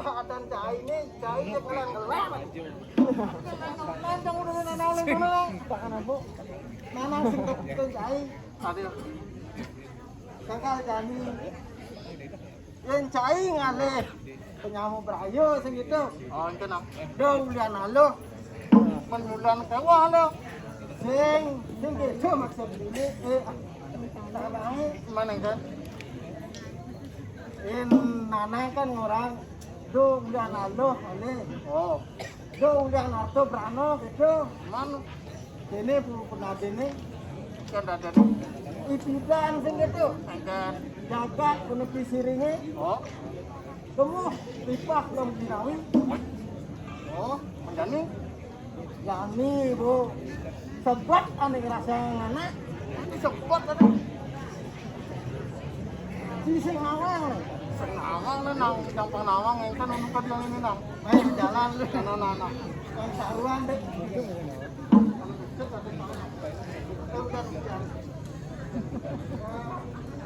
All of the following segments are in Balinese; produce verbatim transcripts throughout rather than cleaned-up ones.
Adan cai ni, cai dia kelang-kelang. Nanang udah nanang, nanang, nanang. Nanang sing keten cai. Aduh. Kangkal jani. Yén cai ngalih penyamu berayo sing gitu. Oh, enten, Nang. Do ulian aluh. Men mulan kewah lo. Sing, sing gitu maksud ini. Eh, ah. Mana kan? Yén nanang kan ngorang do ulian aluh, alih. Oh. Do ulian arta brana gitu. Man. Dene bu penadene. Kan ada. Ipidan sing gitu. Ada. Jagat penepi siringe. Oh. Temuh lipah long dinawi. Oh, menjani. Jani, Bu. Sebet ane ngerasa ngana. Sebet ane. Si sing nawang. Sing nawang le nang gampang nawang, engkan ono kadi yang ini, Nang. Main jalan lu. Nang, nang, nang. Yang saruan deh.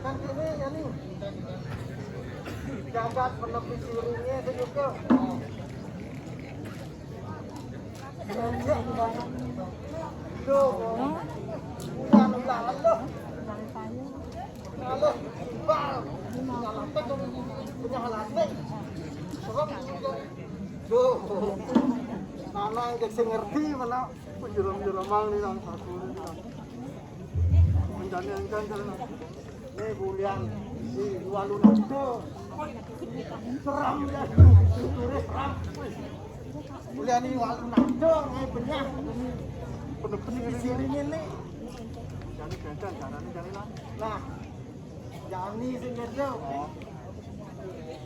Kan ini ya nih. Jagat penepi siringe sejuta. Duh, mana yang sing ngerti mana penjuram-juramang nih nang satu nih, nang. Mencari yang kan jalan. Ini bulian di Walu Nado. Seram ya. Turis seram. Bulian di Walu Nado, ngai benyah. Penuh-penuh di sini nih. Jadi gagal caranya cari lah. Nah, jani sing ngejo.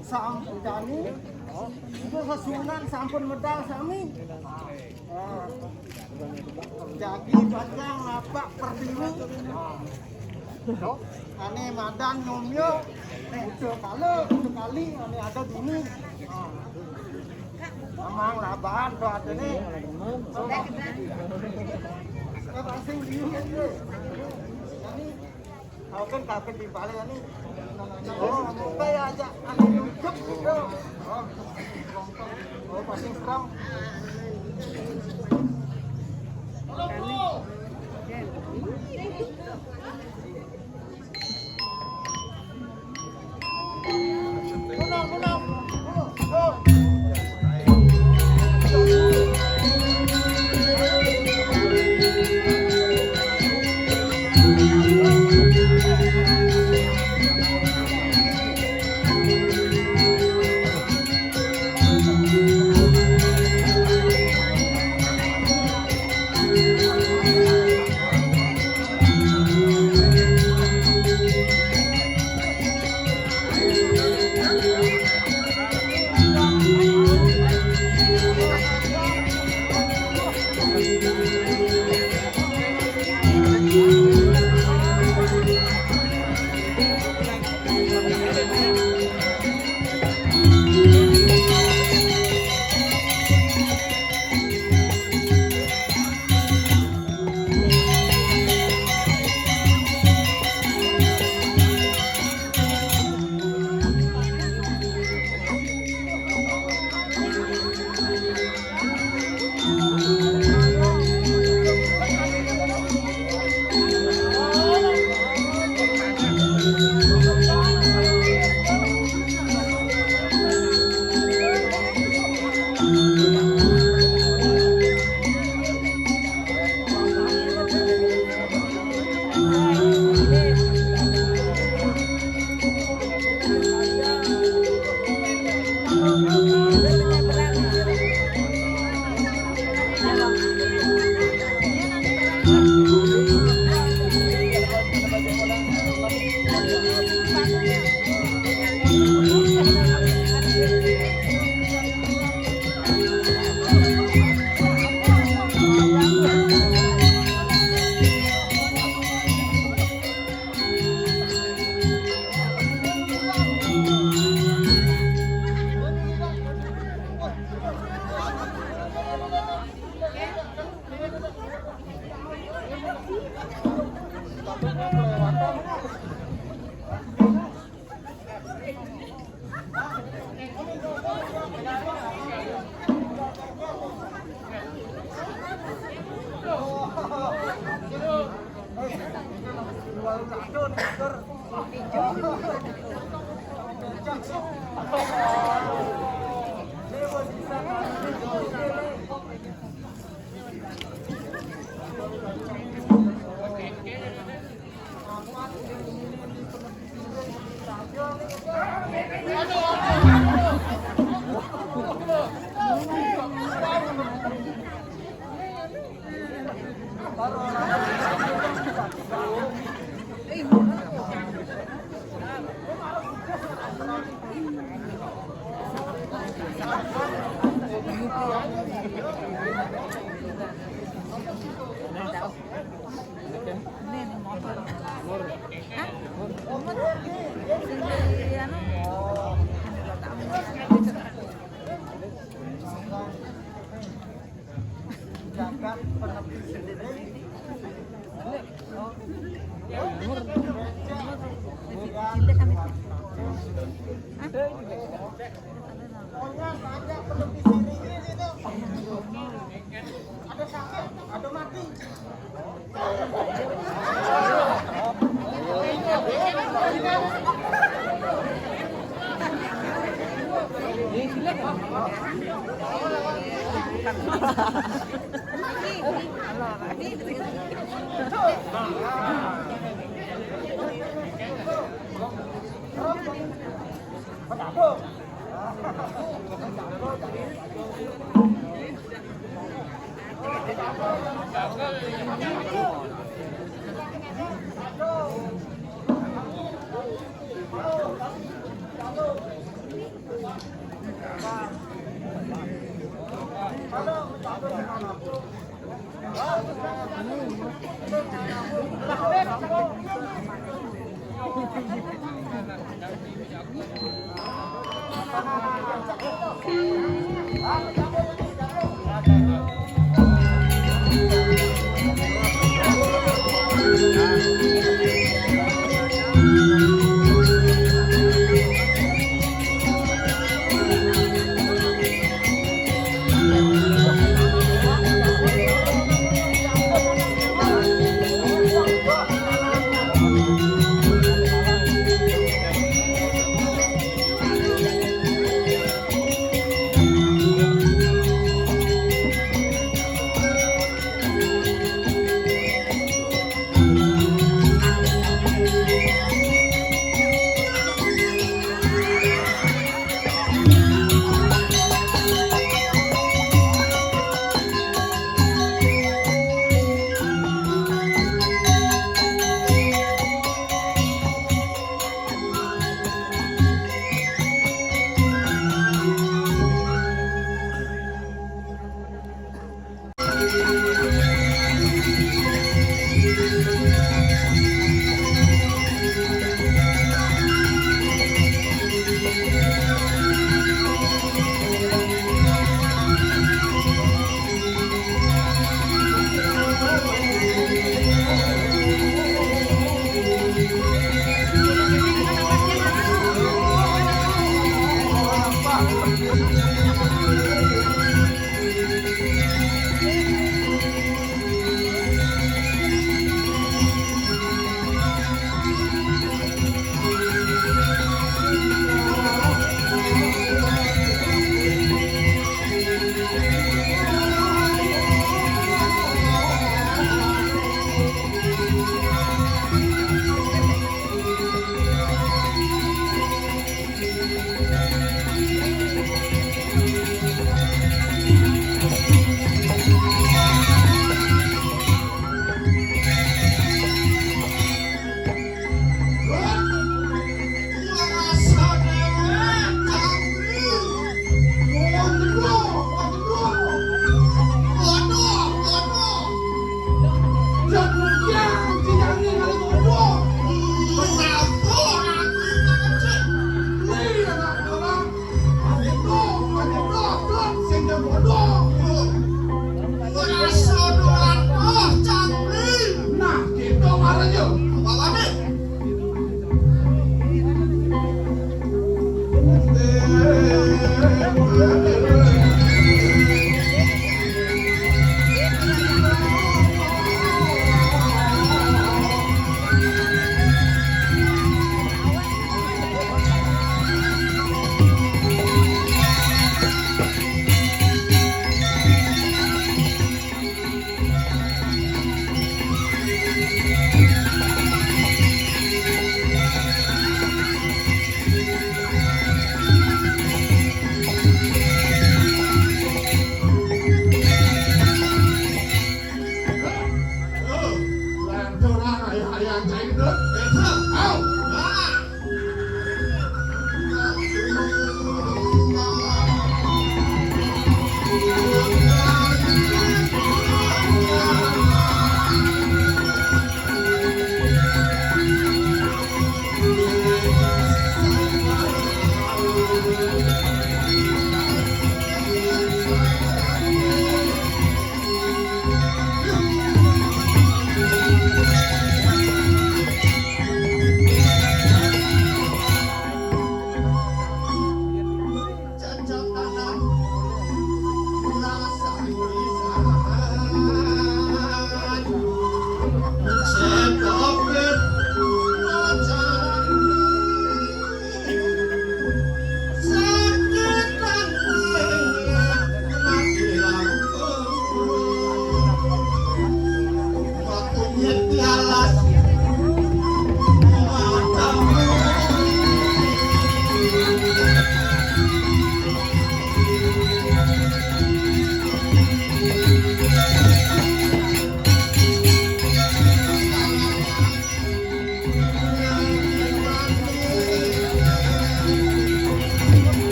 Sam jani. Itu sesuunan sampun medal sami. Jagi bajang lapak pertiwi. Ane madan nyomyo. Ucul kali, ucul kali, ane ada dini. Amang laban to adene. Kita pasing dulu ya. Ini Aku kan kapan di balik ini. Oh, apa ya aja anu nunjuk gitu. Oh, oh, pasti serem. Anjay, Bro. Ayo.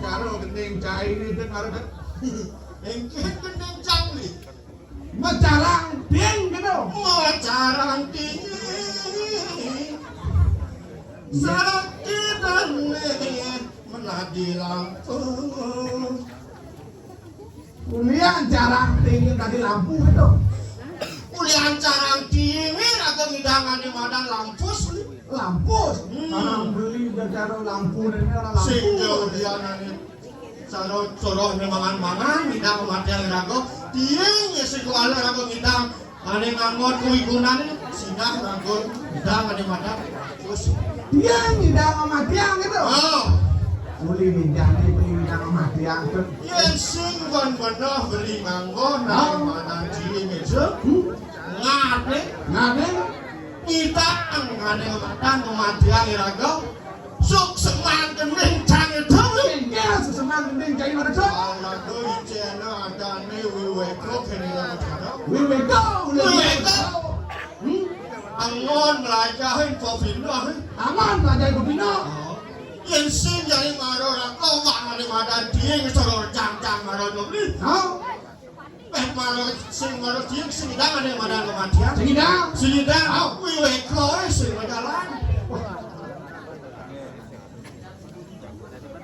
Cara gending cai ini kan arep. Engke gending cang li. Mecarang ding gitu. Mecarang ding. Sakit dan menadi lampu. Kuliah jarang dingin tadi lampu gitu. Kuliah jarang dingin atau ngidang ane madan lampus. Lampus. Hmm. Orang beli gara lampu dan orang lampu. Sing jauh dia nane. Saro coroh ne mangan-mangan, ngidang kematian raga. Tiing ya sing kuala raga ngidang. Ane ngangon kuwi gunane, sinah raga ngidang ane madan. Terus. Tiang ngidang kematian gitu. Oh. Uli ngidang di beli ngidang kematian tuh. Yen sing kon bener beli nganggo nang madan cilik itu. Hmm? Ngane. Ngane. Ngidang ane madan kematian raga. Suk semanten ning jange dhewe. Inggih, suk semanten ning jange dhewe. Ana kuwi cene adane wiweko kene lan cara. Wiweko, wiweko. Hmm? Angon mlajahin bobina. Angon mlajahin bobina. Oh. Yen sing jare maro ra kowang ane madan ding soro jang-jang maro dhewe. Oh. Meh maro sing maro cilik sing idang ane madan kematian. Sing idang. Sing idang. Au. Kuwi weko sing jalan.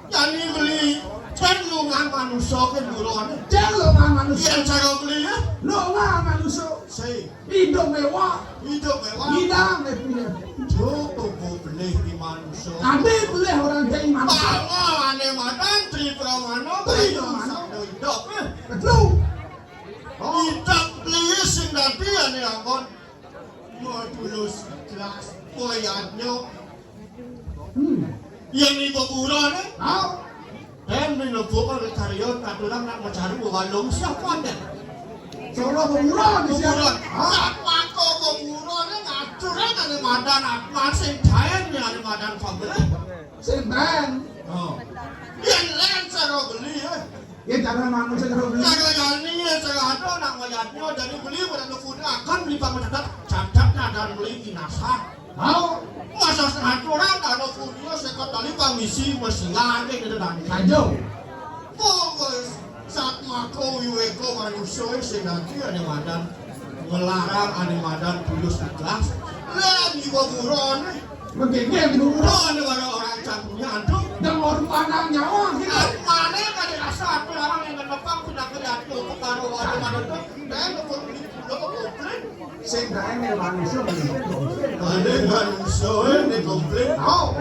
Jani beli cen lungan manusa ke durone. Cen lungan manusa. Yen cara beli ya. Lungan manusa. Sing. Idup mewah. Idup mewah. Idang e punya. Cukup beli di manusa. Ade beli orang cai manusa. Bangane madan Tri Pramana. Tri Pramana. Idup eh. Betul. Idang beli sing dadi ane anggon. Modulus ikhlas, moyadnya. Hmm. Yang di kuburan eh. Hah? Dan minubuk oleh karya katulang nak mencari walung siapa ada? Solo kuburan di siapa? Kuburan. Hah? Sak mako kuburan eh ngatur eh ane madan atman sing daen ya ane madan pabrik. Sing daen. Oh. Yang lain cara beli eh. Ya, cara manusia cara beli. Cara yani ya, cara ado nak ngeliatnya dari beli pada nufuni akan beli paman catat, catat nah dan beli inasa. Mau masa setengah orang tak nufuni ya, sekot tali pamisi mesti lagi gitu dan. Ayo. Pokoknya saat mako wiweko manusia sing nanti ada madan ngelarang ane madan tulus ikhlas. Lah di kuburan. Begini di kuburan. Ora ora campurnya aduh. Dan orang pandang nyawa gitu. Mane kali rasa aku orang yang nepang pindah ke jatuh ke karo ada madan tuh. Dan kebun di pulau kebun. Sing kae ne manusia. Ane manusia ne komplit. Oh.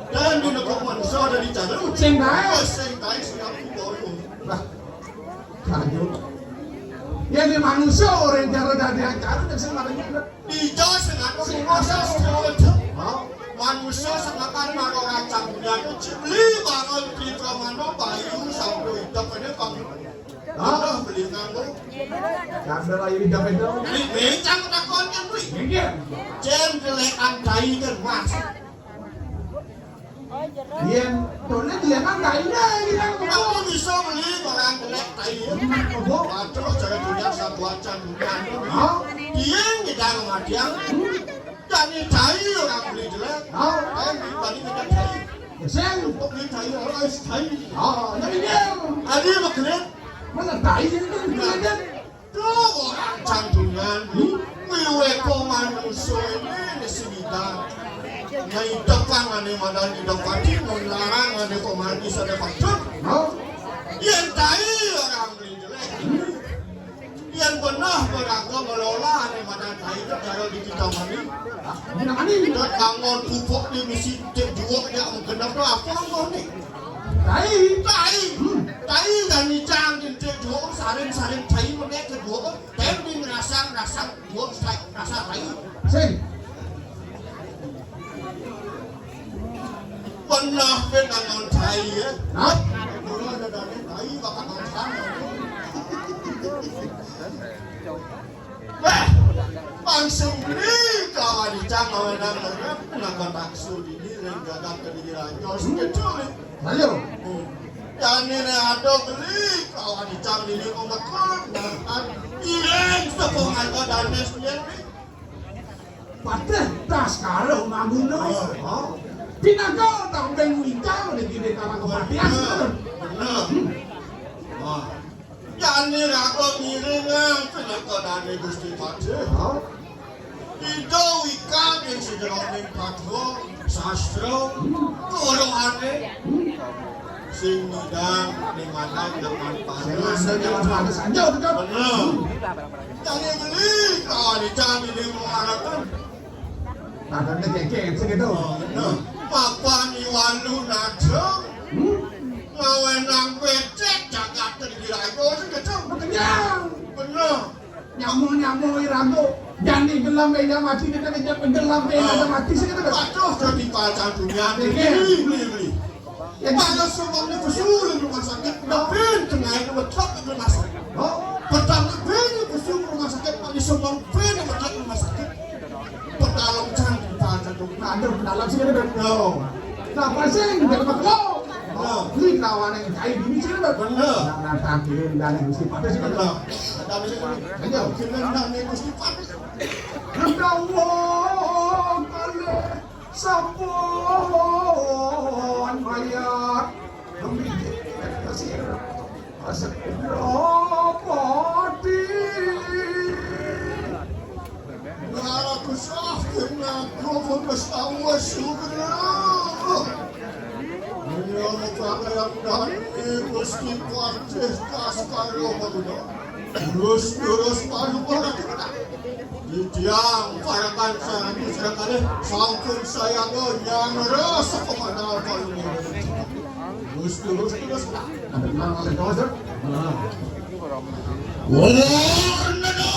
Dan di nekuk manusia ada di caru. Sing kae. Sing kae sing aku baru. Lah. Lanjut. Ya di manusia orang cara dari acara dan sing manusia. Ijo sing anu sing proses. Hah? Manusia semakan marang rancang dunia itu cipli bangun di Pramana bayu sampai hidup ini pang. Ah, beli nganggo. Sampai lagi hidup itu. Beli bencang takon kan beli. Iya. Jen kelekan tai kan mas. Iya, tone dia kan tai dah, dia kan Kamu bisa beli barang jelek tai. Apa? Aduh, jangan dunia satu aja dunia. Hah? Dia ngidang sama dia. Jadi tai orang beli jelek. Hah? Saya beli tadi kita tai. Sing. Untuk beli tai, orang es tai. Ah, jadi dia. Ada maksudnya? Mana tai itu? Nah. Duh, orang jantungan, miwe komandan ini di sini dah. Nah, idep kan ane madan idep pati, melarang ane komandan di sana patut. Hah? Yang tai orang beli jelek. Yang benar beragam melola ane madan tai itu cara di kita mani. Ini namanya? Kita bangun pupuk di misi cek dua yang genap tu apa kau ni? Tai. Tai. Hmm. Tai dan ijang di cek dua saring-saring tai menek kedua. Tem di ngerasa-ngerasa gua sai-, rasa tai. Sing. Pernah pernah nang tai ya. Hah? Gua ada dane tai bakal nang tai. Wah, langsung beli kawan di cang kawan nang kenapa taksu di ini dan gagal ke diri rancor sekecil. Ayo. Jani ne ada beli kawan icang dini kok betul. Nah, kan. Iring tepung angka danes yen. Patih tas karo manguno. Oh. Pinagal tambeng wita di gede karang kepatihan. Bener. Wah. Jani raga ngiring, eh, kena kodane Gusti Patih. Hah? Ida wika ing sajeroning padwa sastra, hmm, kelorohane, hmm, sing ngidang ning manah nyaman pantes. Sing ngandel nyaman pantes. Anjo, betul. Bener. Hmm. Jani beli, kawan ican ini mengharapkan. Tandane kengkeng sing itu. Oh, bener. Papan iwalu najo. Hmm? Ngawenang becek jagat di Rago sing itu. Betul. Bener. Nyamuk-nyamuk irago. Jani gelam beda mati, kita kejap gelam beda mati sing itu. Waduh, jadi pacan dunia. Iya. Beli, beli, beli. Ya, pada semuanya pesu di rumah sakit, udah ben tengah itu betul ke rumah sakit. Oh. Pertama ben pesu ke rumah sakit, pada semua ben betul ke rumah sakit. Pedalem cang di pacan tuh. Nah, ada pedalem sih ada. Yo. Nah, pasing dari maklo. Yo. Ini kawan yang kai dini sih ada. Bener. Nah, nah, tampilin dan yang mesti pada sih ada. Bener. Ada sih. Ayo. Kita nang nih mesti pada. Ada wong kali. Sampun mayat. Kami kasih. Astagfirullahaladzim. Aku sakit, aku berstawa syukur. Menyuruh pakaian dari Gusti Patih Kaskaro Maguna. Terus, terus, palu, palu. Titiang parakan sareng Gusti Kalih sampun sayaga nyangres pemandal palu. Terus, terus, terus. Ada kenal oleh kawasan? Nah. Warnana.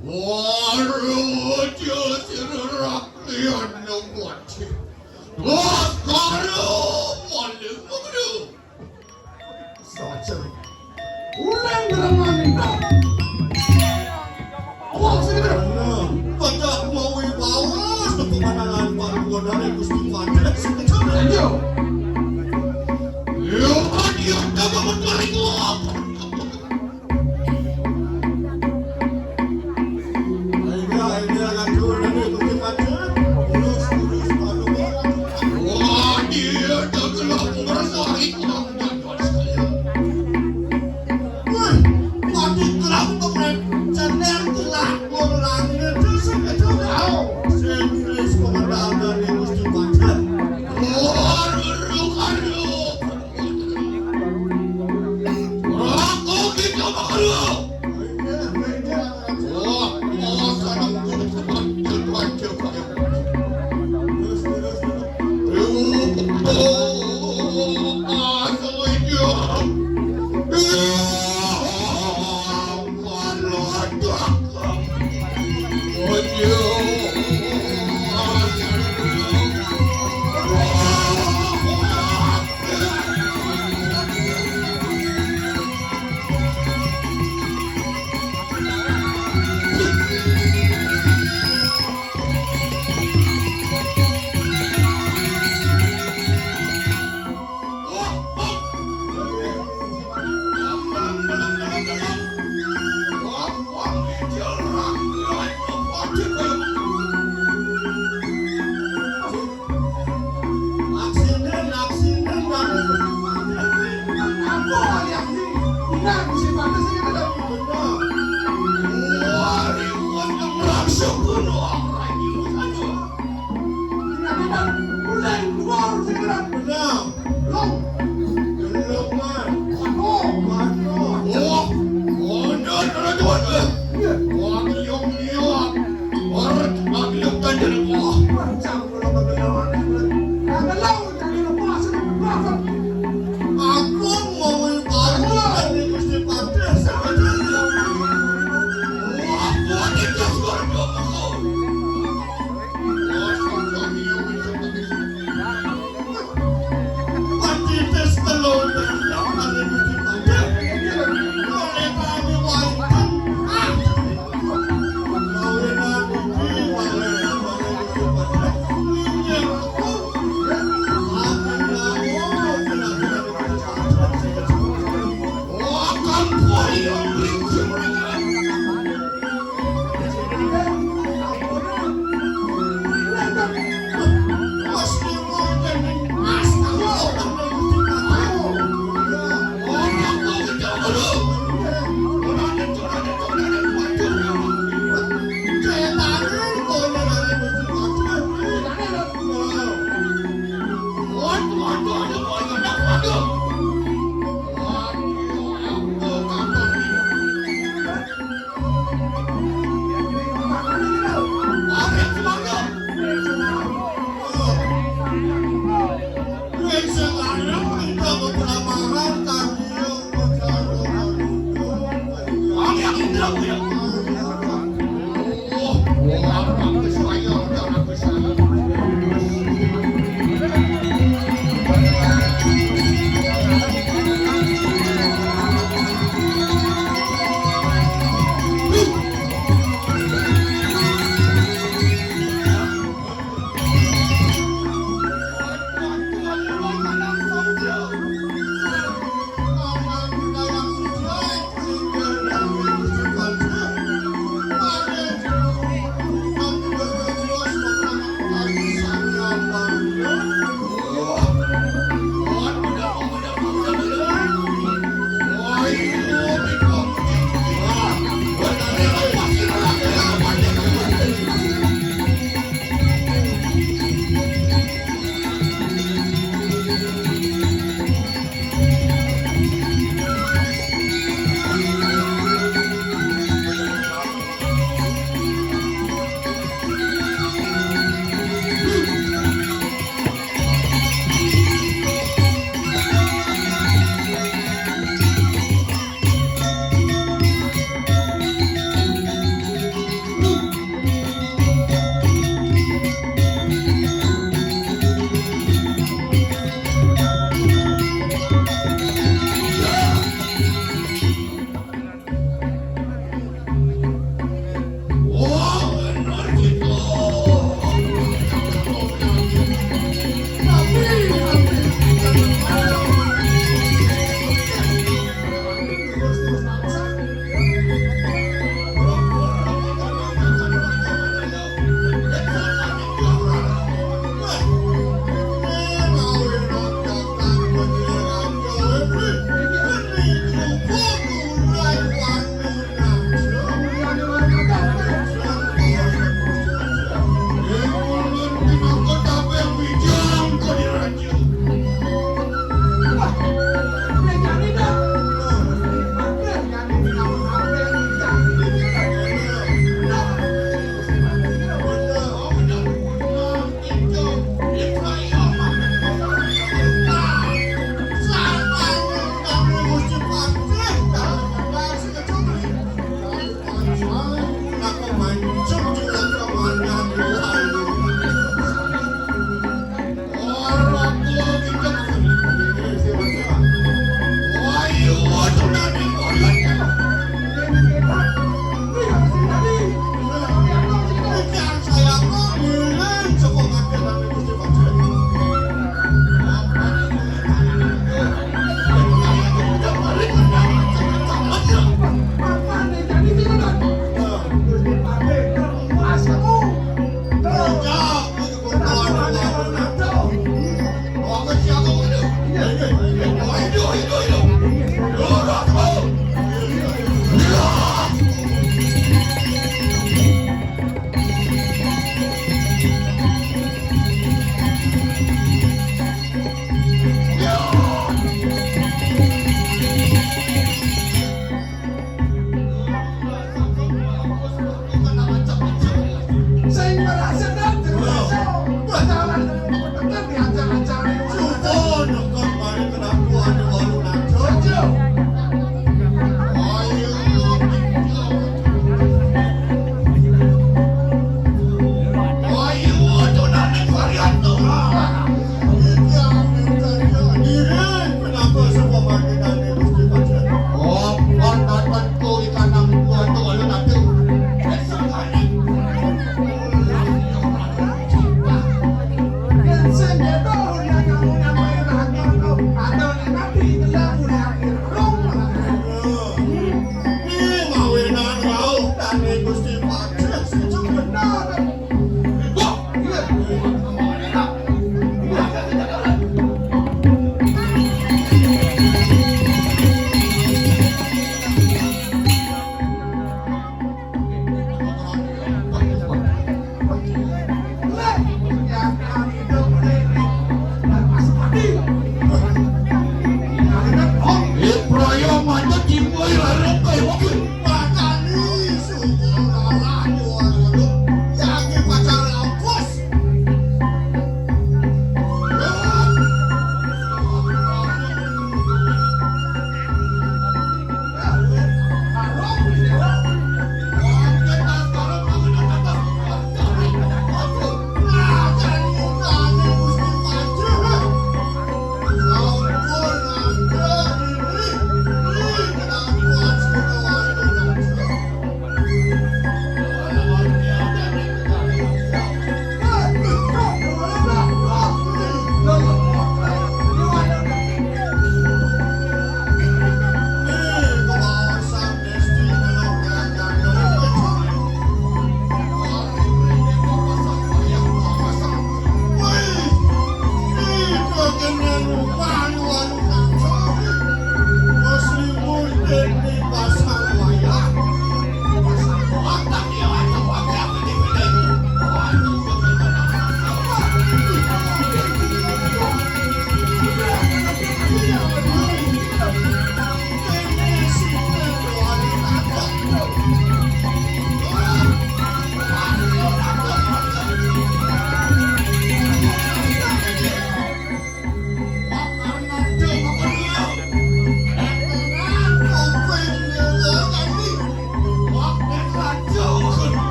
Waraja sira rakyat nembati. Laskara paling mengena. Saja. Ulang ngremani. Awak sing kena. Pecah mau wibawa sepemandangan Pak Gubernur Gusti Fatih. Ayo. Yo, kan yo, dapat mencari gua.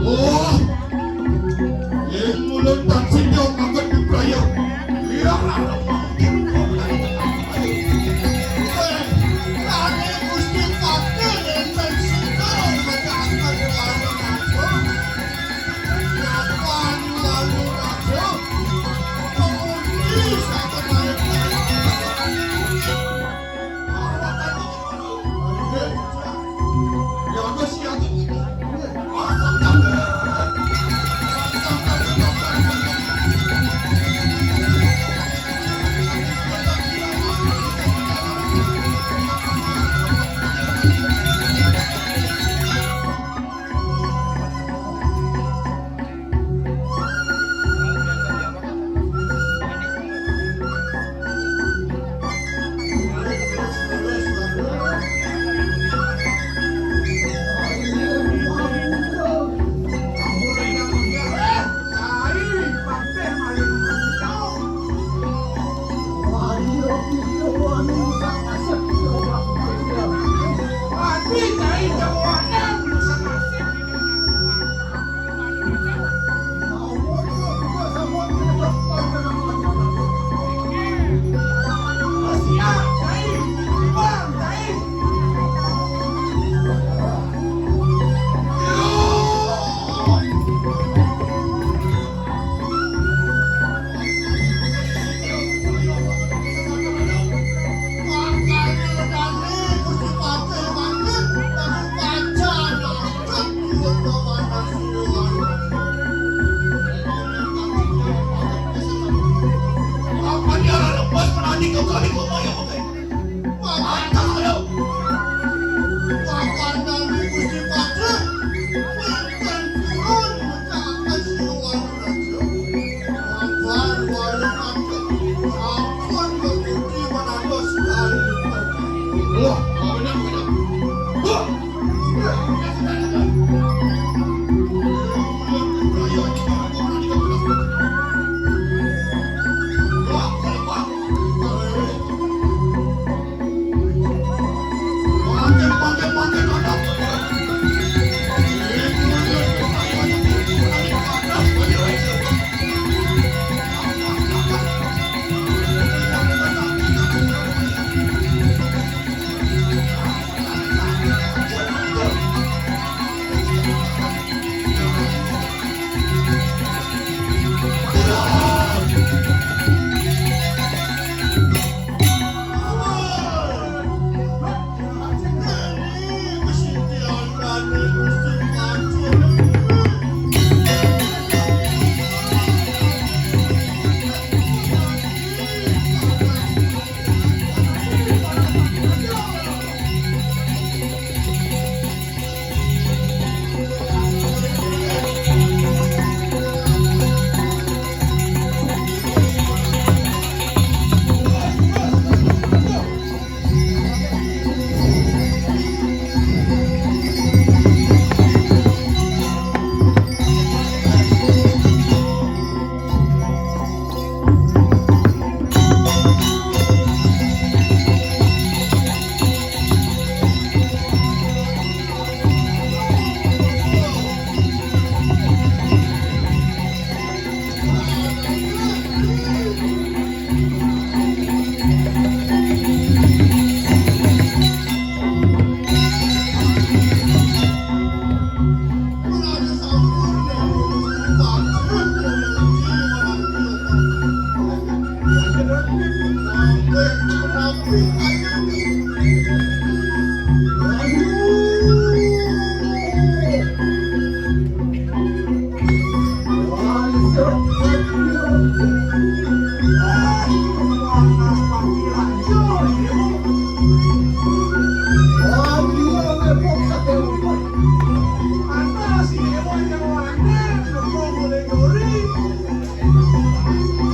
Wah, yen mulung tansih yo manggon di Prayo. Iya,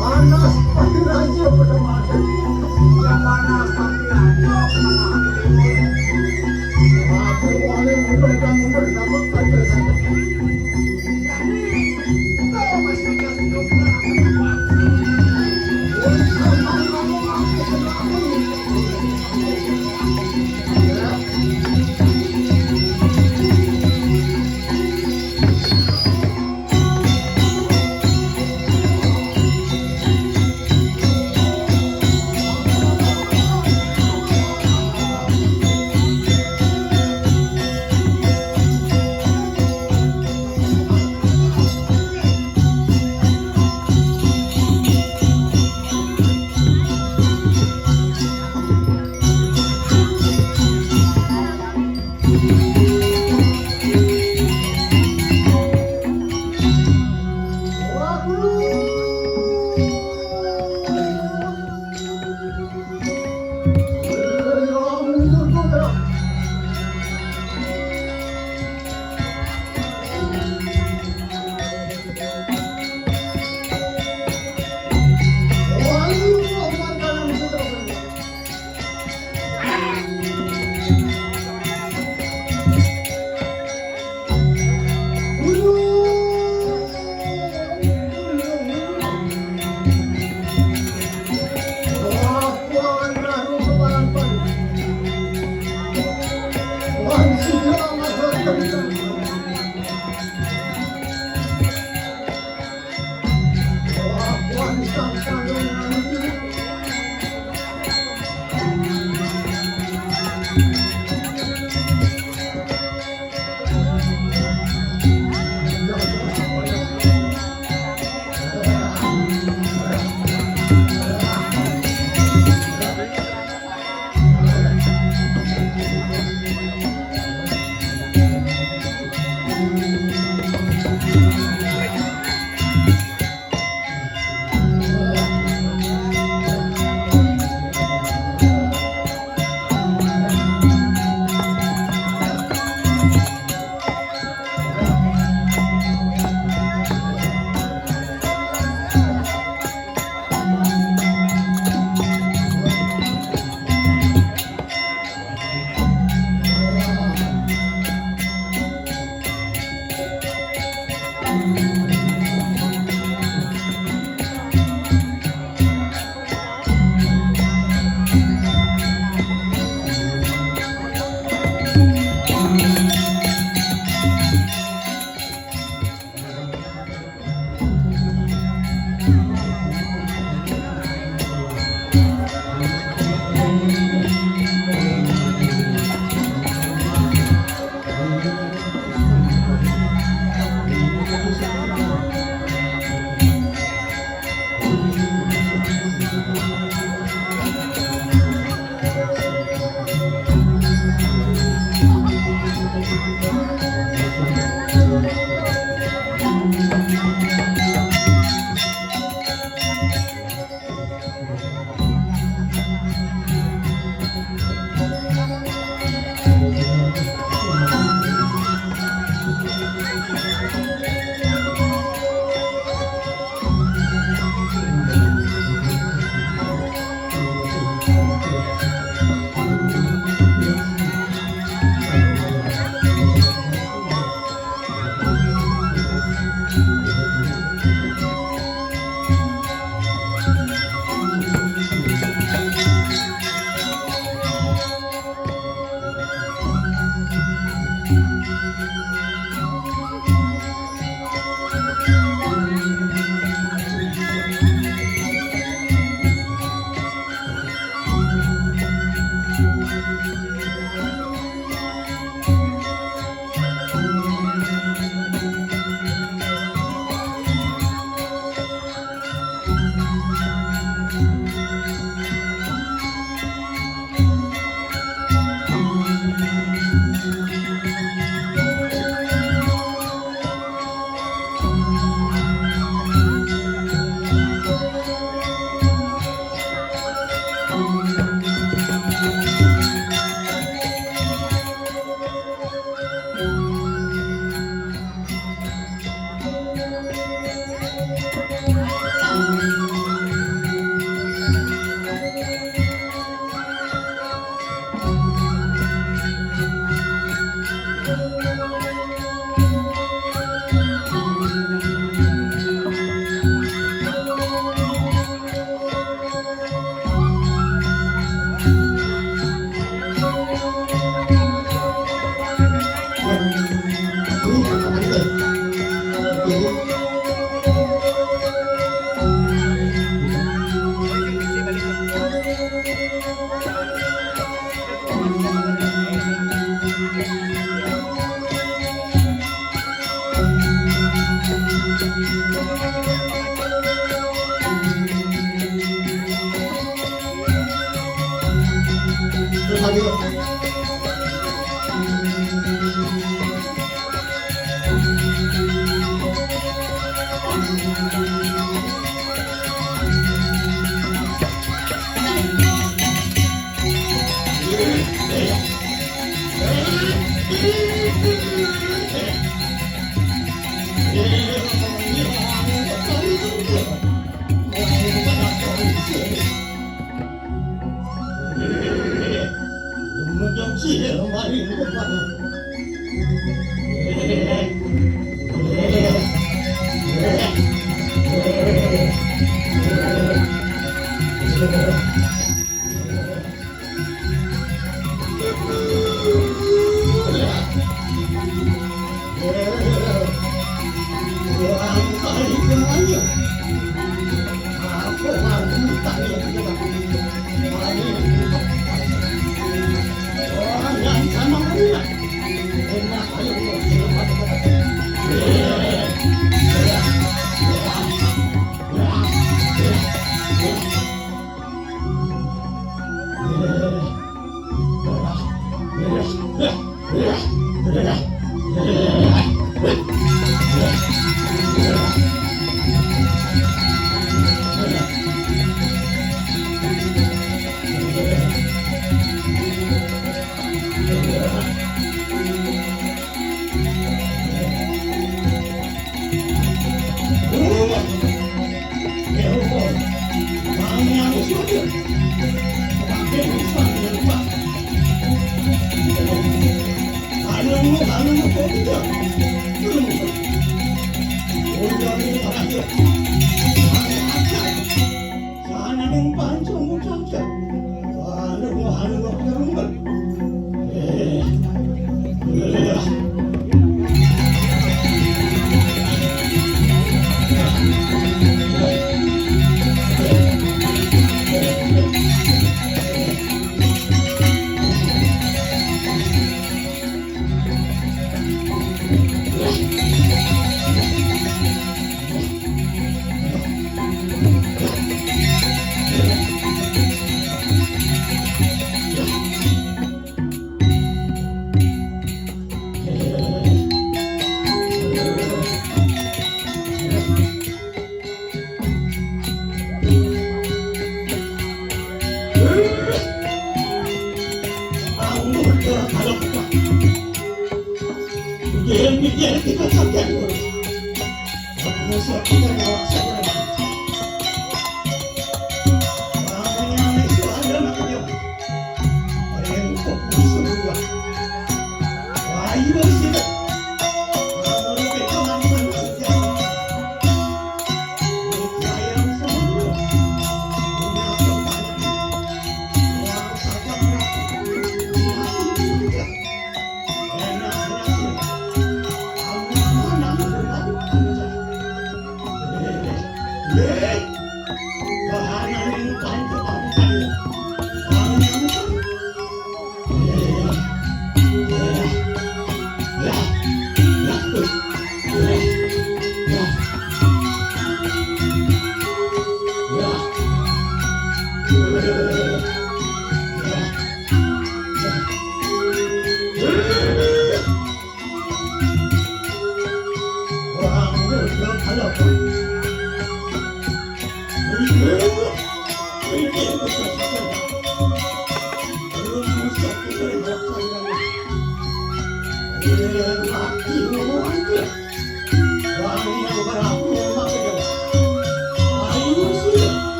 Panas pati raja pada mati. Ya panas pati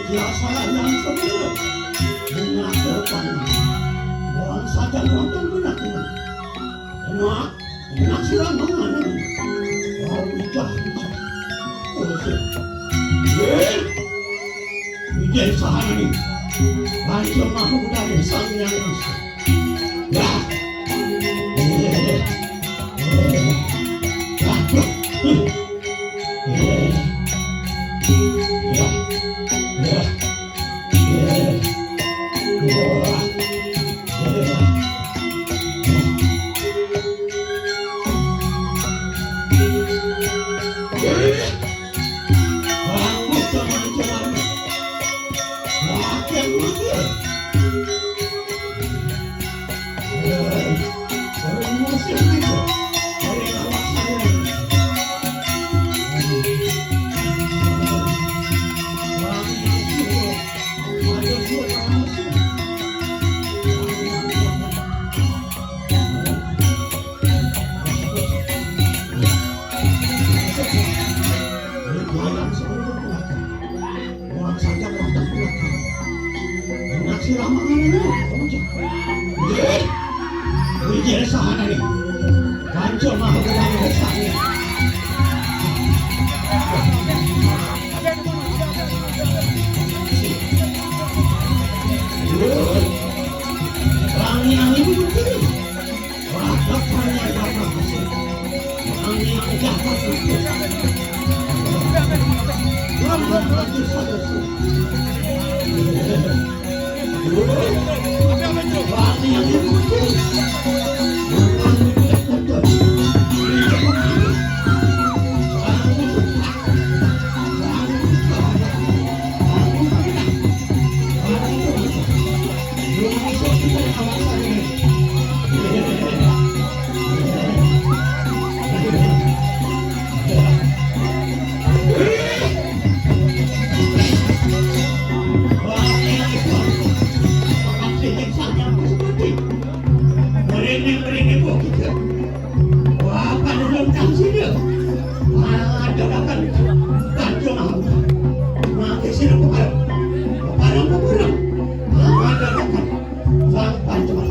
Biasa yang sebelum mengaturkan orang saja nonton benak ini. Enak, enak sira manganan. Wah, wicah, wicah. Wis. Eh, wicah sahanane. Panca mahkota Sang Hyang Widi. Wah. Eh, eh, wah, wah. Wah, saja kok tak kuat. Enak sira manganan. Wih, wih, sahanane. Kanca mahkota sahanane. Wangi-wangi. Wah, panuhun kang sida. Madhekaken Tanjung Ampun. Mangke sira pepareng. Pepareng, pepareng. Madhekaken Sang Panceman.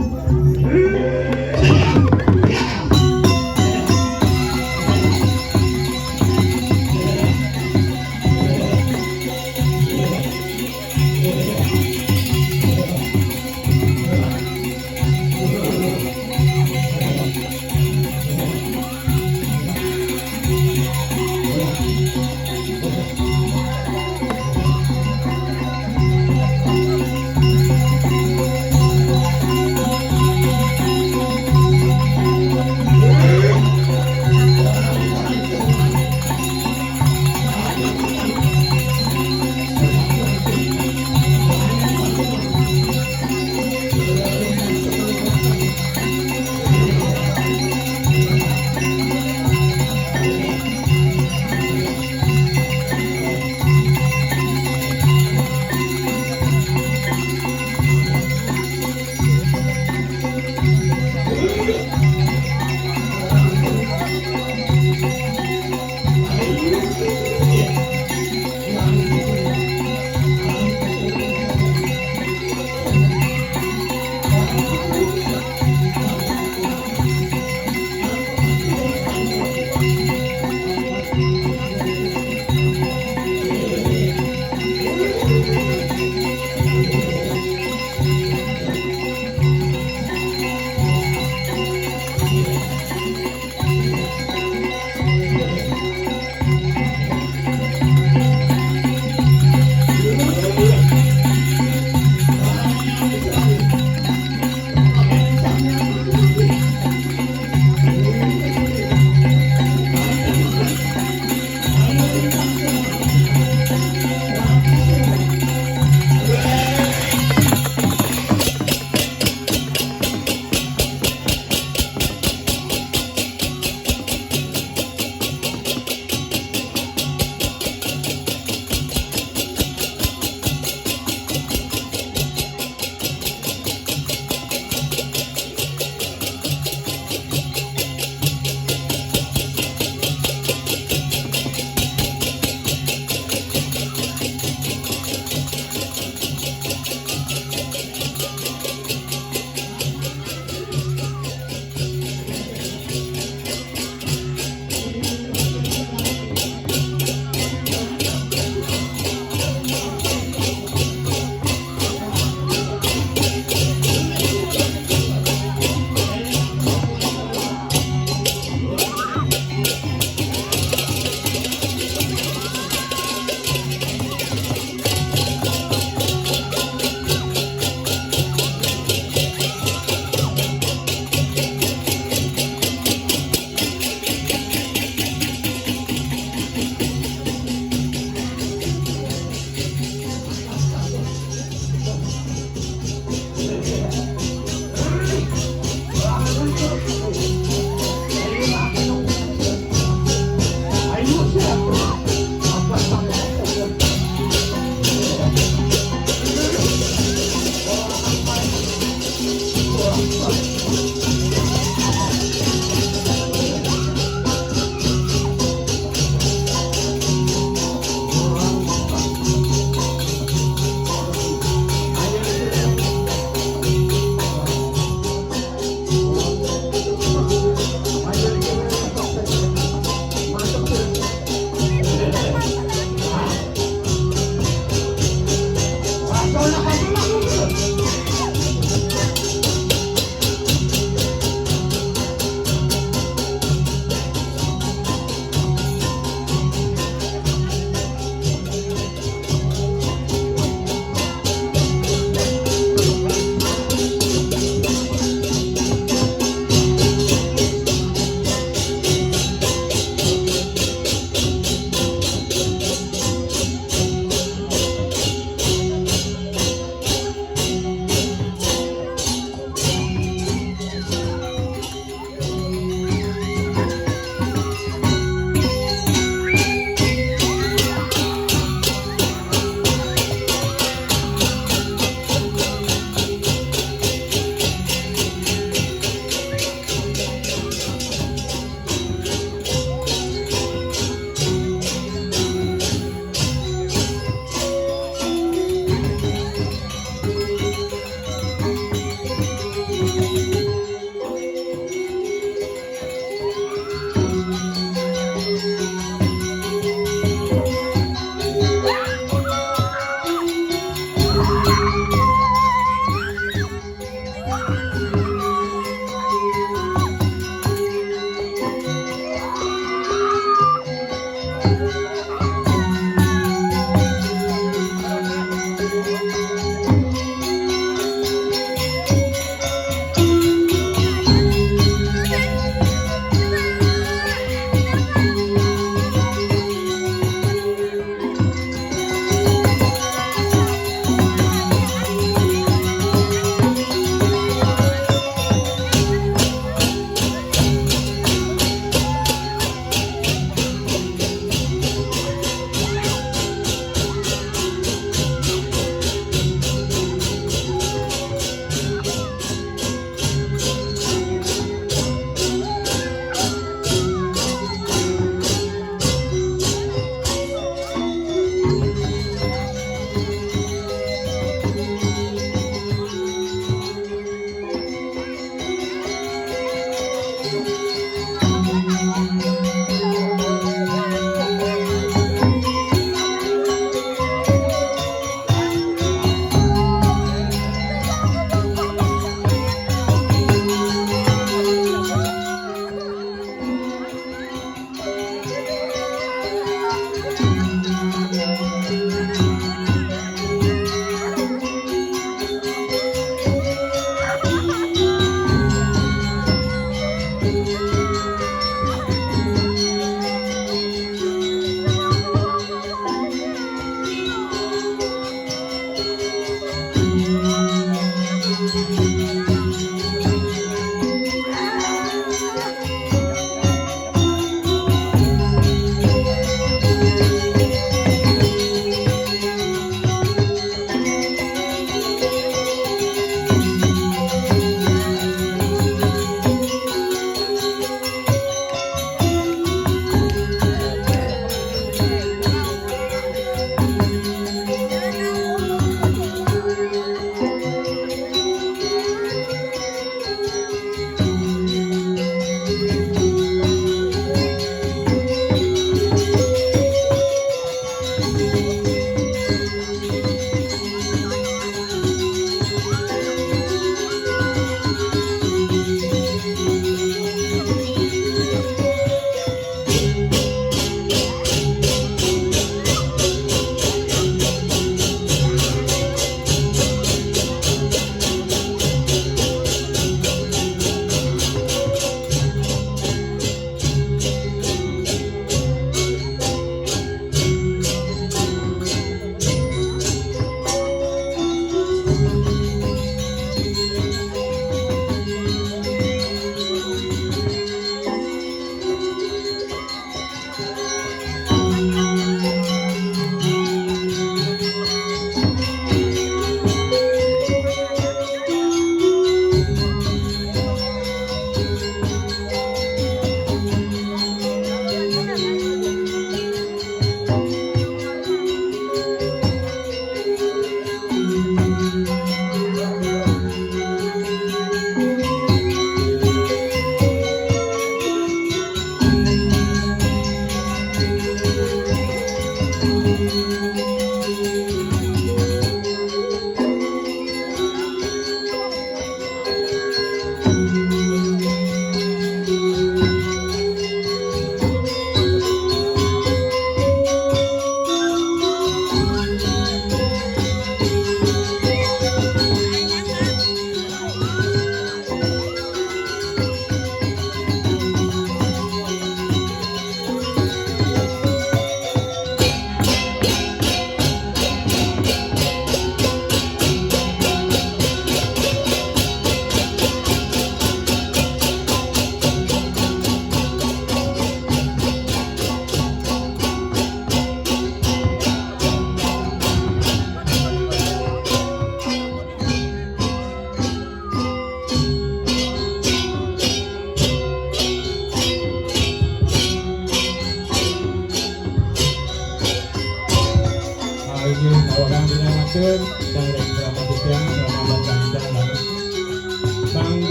Mangda,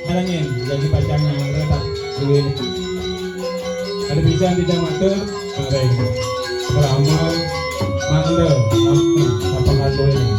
harangin, jadi pacang nyangre tak duwe. Ada bisa tidak matur, maring. Selama mangda, mangda, apa katuin.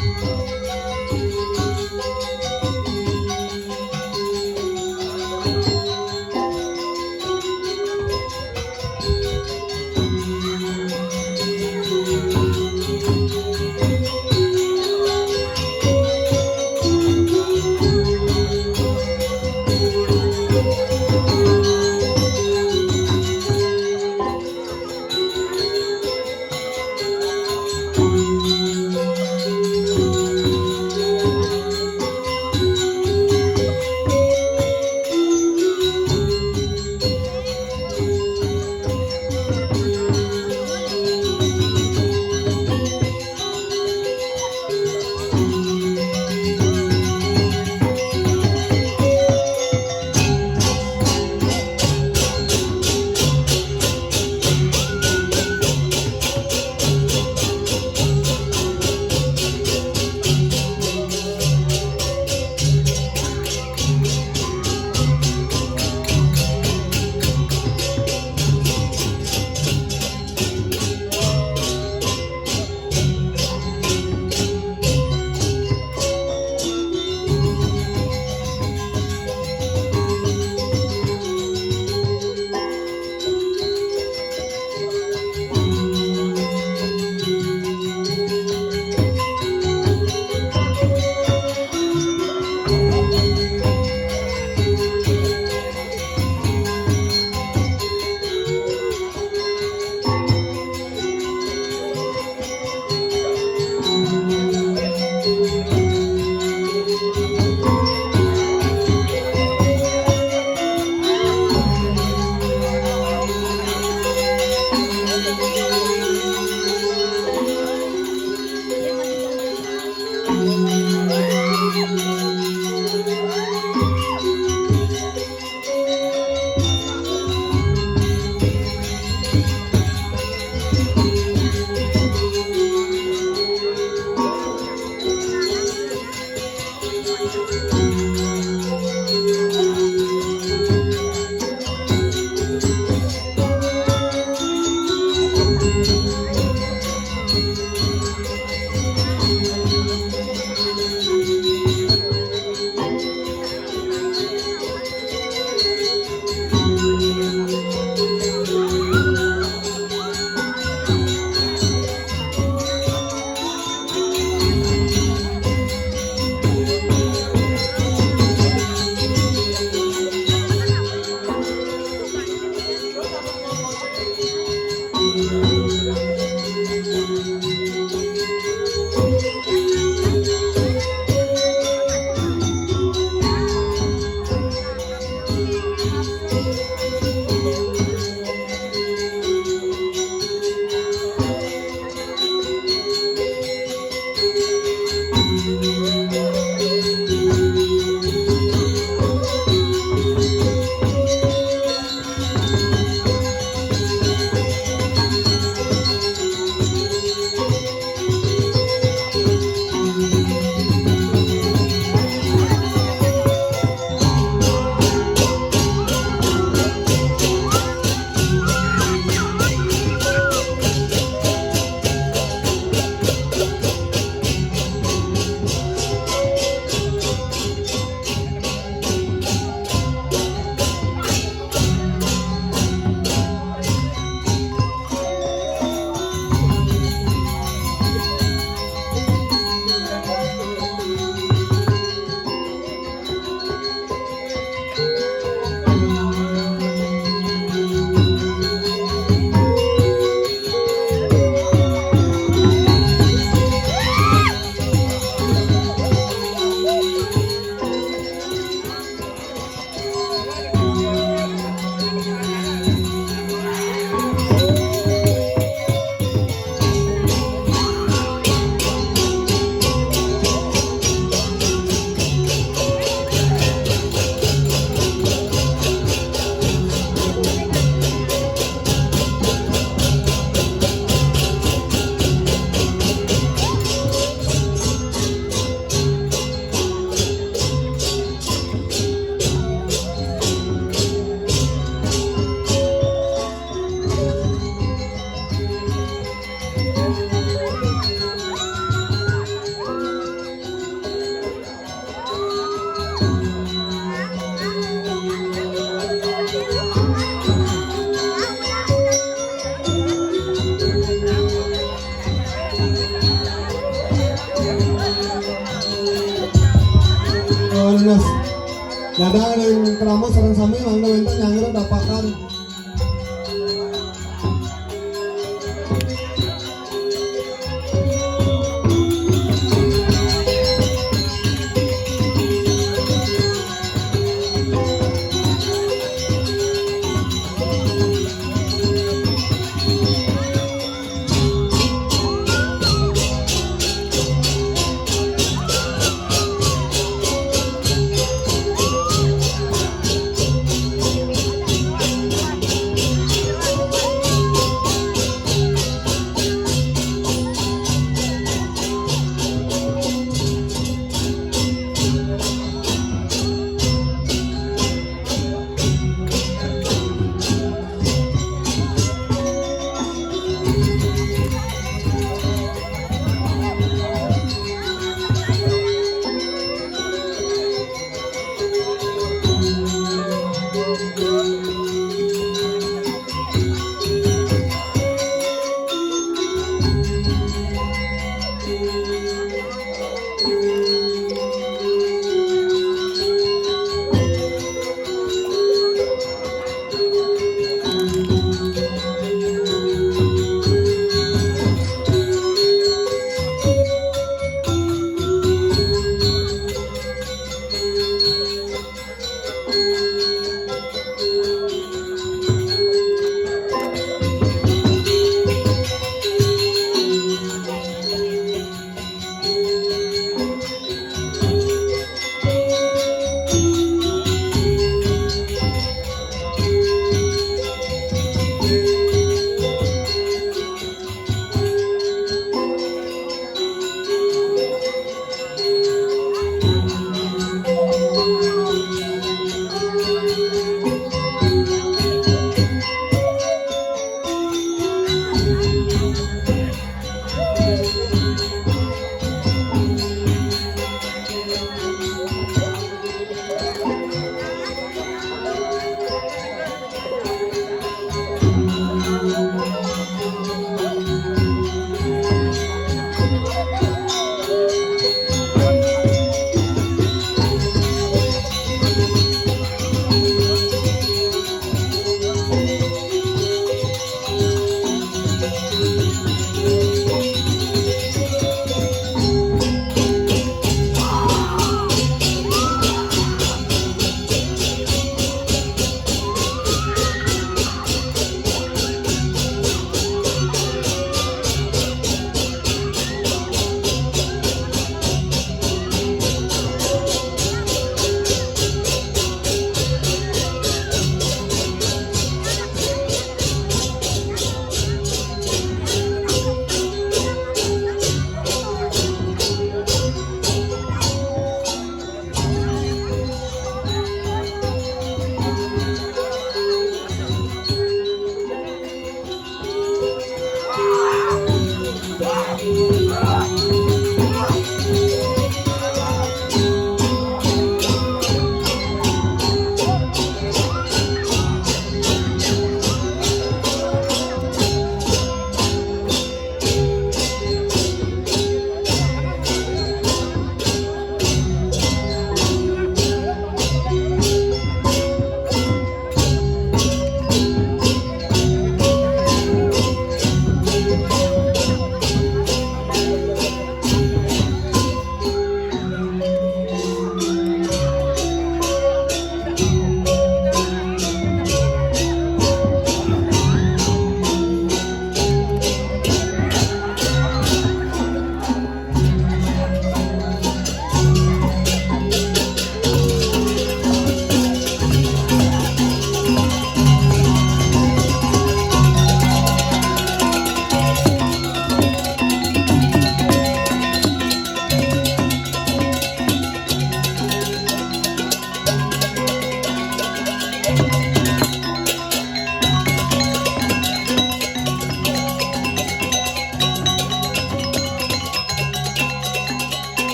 Dadah ring krama sareng sami, mangda wénten nyanggra dapakan